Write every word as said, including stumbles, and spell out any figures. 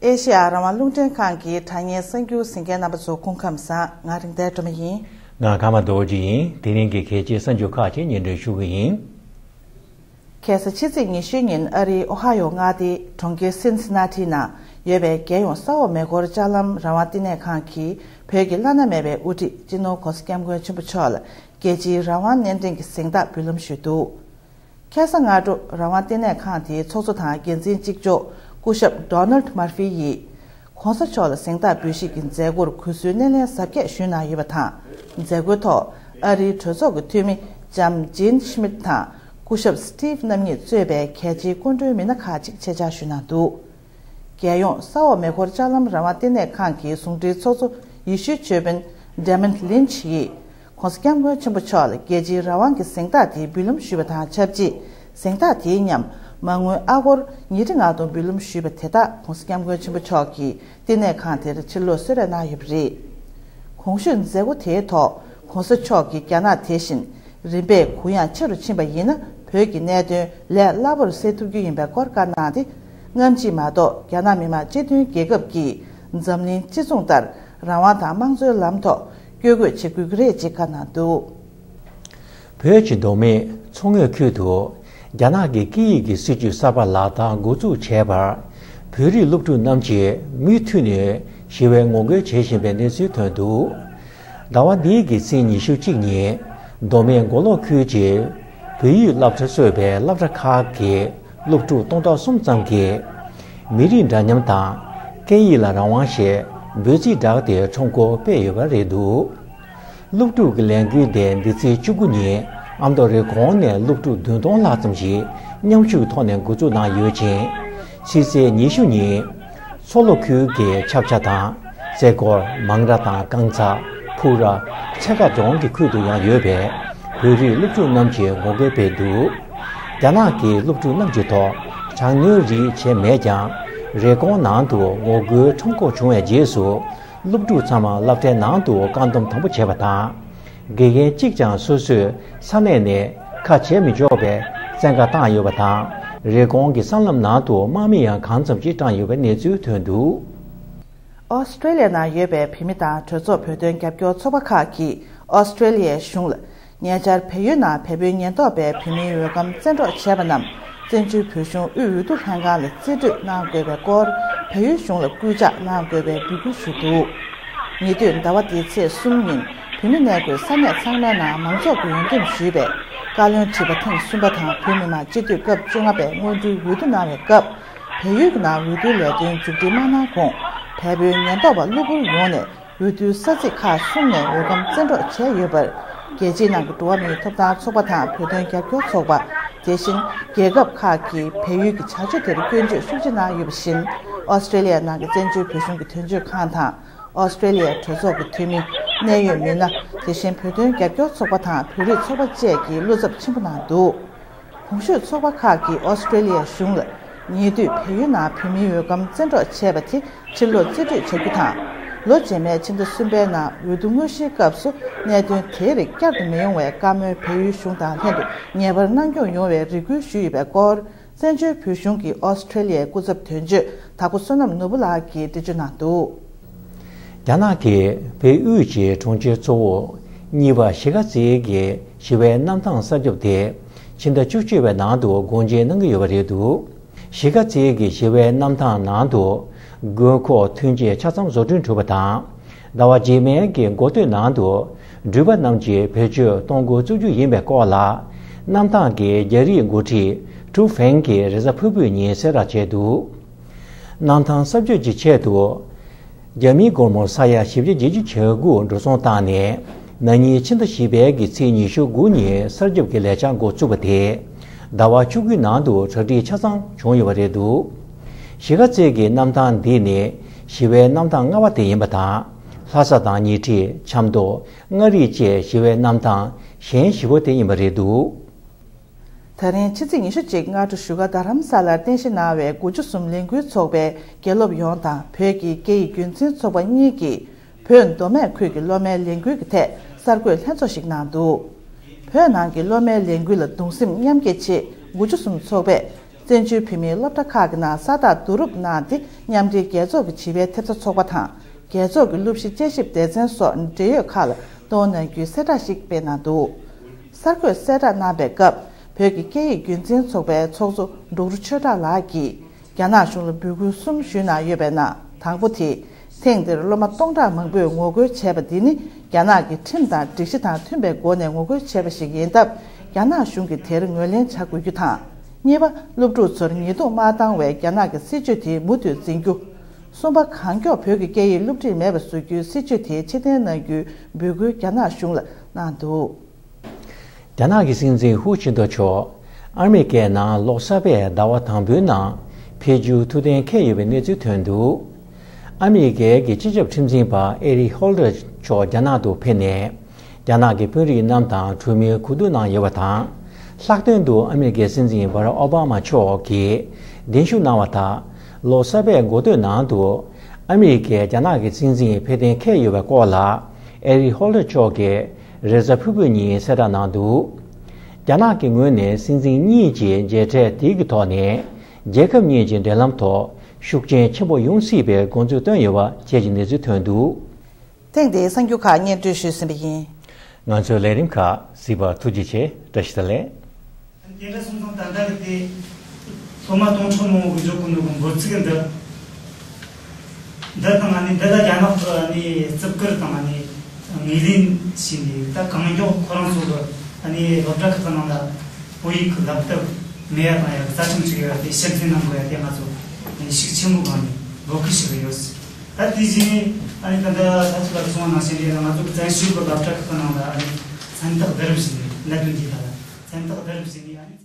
ཨེ་ཤེ་ཡ་རང་དབང་རླུང་འཕྲིན་ཁང་གི་དྲ་བརྙན་གསར་འགྱུར་གཟིགས་མཁན་རྣམ་པ་ཚོ་སྐུ་ཁམས་བཟང་། ང་རིག་ལྡན་སྒྲོལ་མ་ཡིན། ང་ཀརྨ་རྡོ་རྗེ་ཡིན། དེ་རིང་གི་གལ་ཆེའི་གསར་འགྱུར་ཁག་ཅིག་སྙན་སྒྲོན་ཞུ་གི་ཡིན། ཁ་སང་ཕྱི་ཚེས་ཉི་ཤུ་ཉིན་ཨ་རིའི་ཨོ་ཧ་ཡོ་མངའ་སྡེའི་གྲོང་ཁྱེར་སིན་སི་ན་ཊི་ནང་ཡོད་པའི་རྒྱལ་ཡོངས་ས་འོག་མེ་འཁོར་ལྕགས་ལམ་རང་དབང་བསྟི་གནས་ཁང་གིས་བོད་ཀྱི་བླ་ན་མེད་པའི་དབུ་ཁྲིད་སྤྱི་ནོར་༸གོང་ས་༸སྐྱབས་མགོན་ཆེན་པོ་མཆོག་ལ་རྒྱལ་སྤྱིའི་རང་དབང་སྣེ་འདྲེན་གྱི་གཟེངས་རྟགས་འབུལ་ལམ་ཞུས་འདུག་ཁ་སང་སྔ་དྲོ་རང་དབང་བསྟི་གནས་ཁང་དེའི་ཚོགས་གཙོ་དང་འགན་འཛིན་གཅིག་ལྕོགས་སྐུ་ཞབས་Donald Murphy་ཡིས་༸གོང་ས་མཆོག་ལ་གཟེངས་རྟགས་འབུལ་བཞེས་ཀྱི་མཛད་སྒོར་གུས་བསུའི་སྣེ་ལེན་གཟབ་རྒྱས་ཞུས་གནང་ཡོད་པ་དང་། མཛད་སྒོའི་ཐོག་ཨ་རིའི་གྲོས་ཚོགས་ཀྱི་འཐུས་མི་ལྕམ་Jeanne Schmidt་དང་སྐུ་ཞབས་Steve་རྣམ་གཉིས་གཙོས་པའི་གལ་ཆེའི་སྐུ་མགྲོན་མི་སྣ་ཁག་ཅིག་ཆེད་བཅར་ཞུས་གནང་འདུག་རྒྱལ་ཡོངས་ས་འོག་མེ་འཁོར་ལྕགས་ལམ་རང་དབང་བསྟི་གནས་ཁང་གི་ཟུང་འབྲེལ་ཚོགས་གཙོ་ཡེ་ཤུའི་ཆོས་དཔོན་Damon Lynch་ཡིས་༸གོང་ས་༸སྐྱབས་མགོན་ཆེན་པོ་མཆོག་ལ་རྒྱལ་སྤྱིའི་རང་དབང་གི་གཟེངས་རྟགས་དེའི་འབུལ་ལམ་ཞུས་པ་དང་ཆབས་ཅིག་གཟེངས་རྟགས་དེའི་མཉམ་མ་དངུལ་ཨ་སྒོར་ཉིས་ཁྲི་ལྔ་སྟོང་འབུལ་ལམ་ཞུས་པ་དེ་དག་༸གོང་ས་༸སྐྱབས་མགོན་ཆེན་པོ་མཆོག་གིས་བསྟི་གནས་ཁང་དེར་ཕྱིར་ལོག་གསོལ་རས་གནང་ཡོད་པ་རེད། གོང་ཞུས་མཛད་སྒོ་དེའི་ཐོག་༸གོང་ས་མཆོག་གིས་རྒྱ་ནག་དེ་བཞིན་རིམ་པས་གུ་ཡངས་ཆེ་རུ་ཕྱིན་པ་ཡིན་ན། བོད་ཀྱི་གནད་དོན་ལས་སླ་པོར་སེལ་ཐུབ་རྒྱུ་ཡིན་པའི་སྐོར་བཀའ་གནང་སྟེ། སྔ་ཕྱི་མ་གཏོགས་རྒྱ་ནག་མི་དམངས་སྤྱི་མཐུན་རྒྱལ་ཁབ་ཀྱིས་འཛམ་གླིང་སྤྱི་མཚུངས་ལྟར་རང་དབང་དང་དམངས་གཙོའི་ལམ་ཐོག་བསྐྱོད་དགོས་ཆེད་བསྐུལ་གྱི་རེད་ཅེས་བཀའ་གནང་འདུག་བོད་ཀྱི་མདོ་སྨད་མཚོ་སྔོན་ཁུལ་དུ་རྒྱ་ནག་གི་སྐད་ཡིག་གི་སྲིད་བྱུས་གསར་པ་ལག་བསྟར་འགོ་འཛུགས་བྱས་པར། བོད་རིགས་སློབ་ཕྲུག་རྣམས་ཀྱིས་མུ་མཐུད་ནས་ཞི་བའི་ངོ་རྒོལ་བྱེད་བཞིན་པའི་གནས་ཚུལ་ཐོན་འདུག་ཟླ་བ་འདིའི་གི་ཚེས་ཉི་ཤུ་གཅིག་ཉིན་མདོ་སྨད་མགོ་ལོག་ཁུལ་གྱི་བོད་ཡིག་སློབ་གྲྭ་གཙོས་པའི་སློབ་གྲྭ་ཁག་གི་སློབ་ཕྲུག་སྟོང་ཕྲག་གསུམ་ཙམ་གྱིས་མི་རིགས་འདྲ་མཉམ་དང་སྐད་ཡིག་ལ་རང་དབང་ཞེས་འབོད་ཚིག་བསྒྲགས་ཏེ་ཁྲོམ་སྐོར་སྤེལ་ཡོད་པ་རེད་འདུག་སློབ་ཕྲུག་གི་ལས་འགུལ་དེ་འདི་ཚེས་བཅུ་དགུ་ཉིན་ཨ་མདོ་རི་གོང་ནས་སློབ་ཕྲུག་བདུན་སྟོང་ལྷག་ཙམ་ཞིག་མཉམ་ཞུགས་ཐོག་ནས་འགོ་འཛུགས་གནང་ཡོད་ཅིང་། ཕྱི་ཚེས་ཉི་ཤུ་ཉིན་མཚོ་ལྷོ་ཁུལ་གྱི་ཆབ་ཆ་དང་རྩེ་སྐོར་མང་ར་དང་རྐང་ཚ་ཕུག་ར་ཚེ་དཀར་རྫོང་གི་ཁུལ་དུ་ཡང་ཡོད་པའི་བོད་རིགས་སློབ་ཕྲུག་རྣམས་ཀྱིས་ངོ་རྒོལ་སྤེལ་འདུག་རྒྱ་ནག་གི་སློབ་ཕྲུག་རྣམས་ཀྱི་ཐོག་དྲག་གནོན་རིགས་བྱས་མེད་ཀྱང་། རི་གོང་ནང་དུ་ངོ་རྒོལ་ཁྲོམ་སྐོར་བྱུང་བའི་རྗེས་སུ། སློབ་ཕྲུག་ཚང་མ་སློབ་གྲྭའི་ནང་དུ་བཀག་སྡོམ་དམ་པོ་བྱས་པ་དང་། དགེ་རྒན་གཅིག་ཀྱང་སོ་སོའི་ས་གནས་ནས་ཁ་བྱེལ་མི་ཆོག་པའི་བཙན་བཀའ་བཏང་ཡོད་པ་དང་། རི་གོང་གི་སྲང་ལམ་ནང་དུ་དམག་མི་ཡང་གང་འཚམ་ཅིག་བཀྲམ་ཡོད་པའི་གནས་ཚུལ་ཐོན་འདུག་ཨོ་སི་ཀྲེ་ལི་ཡ་ནང་ཡོད་པའི་བོད་མི་དང་གྲོས་ཚོགས་བོད་དོན་རྒྱབ་སྐྱོར་ཚོགས་པ་ཁག་གིས་ཨོ་སི་ཀྲེ་ལི་ཡའི་གཞུང་ལ། ཉེ་ཆར་བལ་ཡུལ་ནང་བལ་པོའི་ཉེན་རྟོག་པས་བོད་མིའི་འོས་སྒམ་བཙན་འཕྲོག་བྱས་པ་རྣམས་བཙན་བྱོལ་བོད་གཞུང་དབུས་འོས་བསྡུ་ལྷན་ཁང་ལ་རྩིས་སྤྲོད་གནང་དགོས་པའི་སྐོར་བལ་ཡུལ་གཞུང་ལ་སྐུལ་ལྕག་གནང་དགོས་པའི་འབོད་སྐུལ་ཞུས་འདུག་ཉེ་དུས་ཟླ་བ་འདིའི་ཚེས་གསུམ་ཉིན་བོད་མི་གནས་དགོས་ས་གནས་ཚང་མའི་ནང་མང་ཚོགས་ཀྱིས་འོས་འདེམས་ཞུས་པའི་བཀའ་བློན་ཁྲི་པ་ཐེངས་གསུམ་པ་དང་བོད་མི་མང་སྤྱི་འཐུས་སྐབས་བཅོ་ལྔ་པའི་སྔོན་འགྲོའི་འོས་བསྡུ་གནང་བའི་སྐབས། བལ་ཡུལ་གྱི་ནང་འོས་བསྡུའི་ལས་དོན་མཛུབ་ཁྲིད་མ་གནང་གོང་། བལ་པོའི་ཉེན་རྟོག་པ་གློ་བུར་ཡོང་ནས། འོས་བསྡུའི་ས་ཚིགས་ཁག་གསུམ་ནས་འོས་སྒམ་བཙན་འཕྲོག་བྱས་ཡོད་པར། རྒྱལ་སྤྱིའི་ནང་གི་འགྲོ་བ་མིའི་ཐོབ་ཐང་ཚོགས་པ་དང་བོད་དོན་རྒྱབ་སྐྱོར་ཚོགས་པ། དེ་བཞིན་རྒྱལ་ཁབ་ཁག་གིས་བལ་ཡུལ་གྱི་བྱ་སྤྱོད་དེར་སྐྱོན་བརྗོད་ཤུགས་ཆེ་གནང་ཡོད་པ་བཞིན། ཨོ་སི་ཀྲེ་ལི་ཡ་ནང་གི་བཙན་བྱོལ་བོད་གཞུང་གི་དོན་གཅོད་ཁང་དང་། ཨོ་སི་ཀྲེ་ལི་ཡའི་གྲོས་ཚོགས་ཀྱི་འཐུས་མི། གནད་ཡོད་མི་སྣ། དེ་བཞིན་བོད་དོན་རྒྱབ་སྐྱོར་ཚོགས་པ་དང་བོད་རིགས་ཚོགས་པ་བཅས་ཀྱིས་བློ་འཚབ་ཆེན་པོ་གནང་འདུག་གོང་ཞུས་ཚོགས་པ་ཁག་གིས་ཨོ་སི་ཀྲེ་ལི་ཡའི་གཞུང་ལ། ཉེ་དུས་བལ་ཡུལ་ནང་བོད་མིའི་འོས་སྒམ་བཙན་འཕྲོག་བྱས་པ་དེ་ཕྱིར་ལོག་རྩིས་སྤྲོད་བྱ་རྒྱུ་དང་། ལོ་རྗེས་མའི་ཕྱི་ཟླ་གསུམ་པའི་ནང་འོས་བསྡུ་དངོས་གཞིའི་སྐབས་སུ་གནད་དོན་དེ་རིགས་བསྐྱར་དུ་མི་ཡོང་བའི་བཀའ་མོལ་བལ་ཡུལ་གཞུང་དང་ལྷན་དུ་ངེས་པར་གནང་སྐྱོང་ཡོང་བའི་རེ་སྐུལ་ཞུས་ཡོད་པའི་སྐོར། བཙན་བྱོལ་བོད་གཞུང་གི་ཨོ་སི་ཀྲེ་ལི་ཡའི་སྐུ་ཚབ་དོན་གཅོད་དྭགས་པོ་བསོད་ནམས་ནོར་བུ་ལགས་ཀྱིས་འགྲེལ་བརྗོད་གནང་འདུག་རྒྱ་ནག་གིས་བོད་དབུས་ཀྱི་གྲོང་ཁྱེར་གཙོ་བོ་གཉིས་པ་གཞིས་ཀ་རྩེའི་གི་ཞི་བའི་གནམ་ཐང་གསར་འཇོག་དེ་ཕྱི་ཟླ་བཅུ་གཅིག་པའི་ནང་དུ་སྒོ་འབྱེད་གནང་གི་ཡོད་པ་རེད་འདུག་གཞིས་ཀ་རྩེའི་གི་ཞི་བའི་གནམ་ཐང་ནང་དུ་དགོས་མཁོ་ཐོན་སྐྱེད་ཆ་ཚང་བཟོ་སྐྲུན་གྲུབ་པ་དང་། ཟླ་བ་རྗེས་མའི་གི་འགོ་སྟོད་ནང་དུ་འགྲུལ་པ་རྣམས་ཀྱིས་བེད་སྤྱོད་གཏོང་འགོ་བཙུགས་རྒྱུ་ཡིན་པའི་སྐོར་ལ། གནམ་ཐང་གི་རྒྱ་རིགས་འགོ་ཁྲིད་ཀྲུའུ་ཧྥེང་གིས་རེས་གཟའ་ཕུར་བུའི་ཉིན་གསལ་བསྒྲགས་བྱས་འདུག་གནམ་ཐང་གསར་བཅོས་ཀྱི་ཆེད་དུ། རྒྱ་མིའི་སྒོར་མོ་ས་ཡ་བཞི་བརྒྱ་བརྒྱད་ཅུ་གྱ་དགུ་འགྲོ་སོང་བཏང་ནས། ན་ནིང་ཕྱི་ཟླ་བཞི་པའི་གི་ཚེས་ཉི་ཤུ་དགུ་ཉིན་གསར་རྒྱབ་ཀྱི་ལས་འཆར་འགོ་བཙུགས་པ་དེ། ཟླ་བ་བཅུ་དགུའི་ནང་དུ་གྲ་སྒྲིག་ཆ་ཚང་བྱུང་ཡོད་པ་རེད་འདུག་གཞིས་ཀ་རྩེ་གི་གནམ་ཐང་འདི་ནི་ཞི་བའི་གནམ་ཐང་ལྔ་པ་དེ་ཡིན་པ་དང་། ལྷ་ས་དང་ཉེ་འཁྲིས་ཆབ་མདོ། མངའ་རིས་བཅས་ཞི་བའི་གནམ་ཐང་གཞན་བཞི་པ་དེ་ཡིན་པ་རེད་འདུག་ད་རིང་ཕྱི་ཚེས་ཉི་ཤུ་གཅིག་སྔ་དྲོ་བཞུགས་སྒར་རྡ་རམ་ས་ལར་རྟེན་གཞི་གནང་བའི་དགུ་བཅུ་གསུམ་ལས་འགུལ་ཚོགས་པའི་དགེ་སློབ་ཡོངས་དང་བོད་ཀྱི་སྐད་ཡིག་རྒྱུན་འཛིན་ཚོགས་པ་གཉིས་ཀྱིས་བོད་མདོ་སྨད་ཁུལ་གྱི་སློབ་མའི་ལས་འགུལ་གྱི་ཐད་གསར་འགོད་ལྷན་ཚོགས་ཤིག་གནང་འདུག་བོད་ནང་གི་སློབ་མའི་ལས་འགུལ་ལ་གདུང་སེམས་མཉམ་སྐྱེད་ཆེད་དགུ་བཅུ་གསུམ་ཚོགས་པས། བཙན་བྱོལ་བོད་མིའི་སློབ་གྲྭ་ཁག་གི་ནང་གཟའ་ལྟར་བསྡུ་རུབ་གནང་སྟེ། མཉམ་འབྲེལ་རྒྱལ་ཚོགས་ཀྱི་བྱིས་པའི་ཐེབས་རྩ་ཚོགས་པ་དང་། རྒྱལ་ཚོགས་ཀྱི་སློབ་གཞི་དཔྱད་ཞིབ་སྡེ་ཚན་སོགས་འབྲེལ་ཡོད་ཁག་ལ་གཏོང་གནང་རྒྱུའི་གསལ་བསྒྲགས་ཤིག་སྤེལ་གནང་འདུག། གསར་འགོད་གསལ་བསྒྲགས་གནང་པའི་སྐབས། བོད་ཀྱི་སྐད་ཡིག་རྒྱུན་འཛིན་ཚོགས་པའི་ཚོགས་གཙོ་འབྲོག་རུ་ཆོས་གྲགས་ལགས་ཀྱིས། རྒྱ་ནག་གཞུང་ལ་འབོད་སྐུལ་གསུམ་ཞུས་གནང་ཡོད་པའི་ནང་། དང་པོ་དེ། ཐེངས་འདིར་སློབ་མ་སྟོང་ཕྲག་མང་པོས་ངོ་རྒོལ་བྱས་པ་འདི་ནི། རྒྱ་ནག་གི་ཁྲིམས་དང་སྒྲིག་གཞི་དང་མཐུན་པའི་སྒོ་ནས་ངོ་རྒོལ་བྱས་པ་ཞིག་ཡིན་སྟབས། རྒྱ་ནག་གཞུང་གིས་དེར་ངོས་ལེན་བྱ་དགོས་རྒྱུ་དང་། གཉིས་པ། སློབ་ཕྲུག་ཚོར་ཉེས་རྡུང་མ་བཏང་བའི་རྒྱ་ནག་གི་སྲིད་བྱུས་དེ་མུ་མཐུད་འཛིན་རྒྱུ། གསུམ་པ། གང་མགྱོགས་བོད་ཀྱི་སྐད་ཡིག་སློབ་ཁྲིད་མེད་པ་བཟོ་རྒྱུའི་སྲིད་བྱུས་དེ་ཕྱིར་འཐེན་གནང་རྒྱུའི་འབོད་སྐུལ་རྒྱ་ནག་གཞུང་ལ་གནང་འདུག། རྒྱ་ནག་གི་སྲིད་འཛིན་ཧུའུ་ཅིན་ཐའོ་མཆོག་ཨ་མི་རི་ཀའི་ནང་ལོ་གསར་པའི་ཟླ་བ་དང་པོའི་ནང་ཕེབས་རྒྱུའི་ཐུགས་གཏན་འཁེལ་ཡོད་པའི་གནས་ཚུལ་ཐོན་འདུག། ཨ་མི་རི་ཀའི་གི་སྤྱི་ཁྱབ་ཁྲིམས་འཛིན་པ་ཨེ་རི་ཧོལ་ཏར་མཆོག་རྒྱ་ནག་ཏུ་ཕེབས་ནས། རྒྱ་ནག་གི་དཔོན་རིགས་རྣམས་དང་གྲོས་མོལ་གོ་བསྡུར་གནང་ཡོད་པ་དང་། ལྷག་དོན་དུ་ཨ་མི་རི་ཀའི་སྲིད་འཛིན་བྷ་རག་ཨོ་བྷ་མ་མཆོག་གིས་གདན་ཞུ་གནང་བ་དང་། ལོ་གསར་པའི་འགོ་སྟོད་ནང་དུ་ཨ་མི་རི་ཀའི་རྒྱ་ནག་གི་སྲིད་འཛིན་ཕེབས་གཏན་འཁེལ་ཡོད་པའི་སྐོར་ལ། ཨེ་རི་ཧོལ་ཏར་མཆོག་གིས་རེས་གཟའ་ཕུར་བུ་ཉིན་གསལ་བསྒྲགས་གནང་འདུག། རྒྱ་ནག་གི་ངོས་ནས་སྲིད་འཛིན་གཉིས་ཀྱི་མཇལ་འཕྲད་དེ་གི་ཐོག་ནས། རྒྱལ་ཁབ་གཉིས་ཀྱི་འབྲེལ་ལམ་ཐོག་ཤུགས་རྐྱེན་ཆེན་པོ་ཡོང་སྲིད་པའི་དགོངས་ཚུལ་བཏོན་ཡོད་པ་བཅས་ཀྱི་གནས་ཚུལ་ཐོན་འདུག། ཐེངས་འདིའི་གསར་འགྱུར་ཁག་སྙན་སྒྲོན་ཞུས་ཟིན་པ་ཡིན། ང་ཚོའི་ལས་རིམ་ཁག་གཟིགས་པར་ཐུགས་རྗེ་ཆེ། བཀྲ་ཤིས་བདེ་ལེགས། དེ་འདྲ་སོང་ཙང་ད་ལྟ་གི་དེ་སློབ་མ་སྟོང་ཕྲག་མང་པོ་གི་འཇོག་གི་འདུག་གི། འབོད་ཚིག་འདི། འདི་དང་ཨ་ནི་འདི་ལ་རྒྱ་ནག་གི་ཨ་ནི་བརྩི་བཀུར་དང་ཨ་ནི་ངོས་ལེན་བྱས་ནས། ད་གང་མགྱོགས་ཁོ་རང་ཚོ་གི་ཨ་ནི་སློབ་གྲྭ་ཁག་གི་ནང་ལ་བོད་ཡིག་གི་བསླབ་ཐབས་མེད་པ་དང་ཡང་རྩ་ཁྲིམས་ཅིག་ཡོད་པ་དེ་ཕྱིར་འཐེན་གནང་དགོས་ཡ་དེ་ང་ཚོ་ཨ་ནི་ཤུགས་ཆེན་པོ་སྒང་ནས་འབོད་སྐུལ་ཞུ་གི་ཡོད། ད་དེ་བཞིན་ཨ་ནི་ད་ལྟ་ད་ཚོ་ལ་གསུངས་པ་ནང་བཞིན་རེད། ང་ཚོ་གི་བཙན་བྱོལ་གི་སློབ་གྲྭ་ཁག་གི་ནང་ལ་ཨ་ནི་མཚན་རྟགས་བསྡུ་རུབ་བྱས་ནས། གནད་དོན་འདི་ལ་མཚན་རྟགས་བསྡུ་རུབ་བྱས་ནས་ཨ་ནི།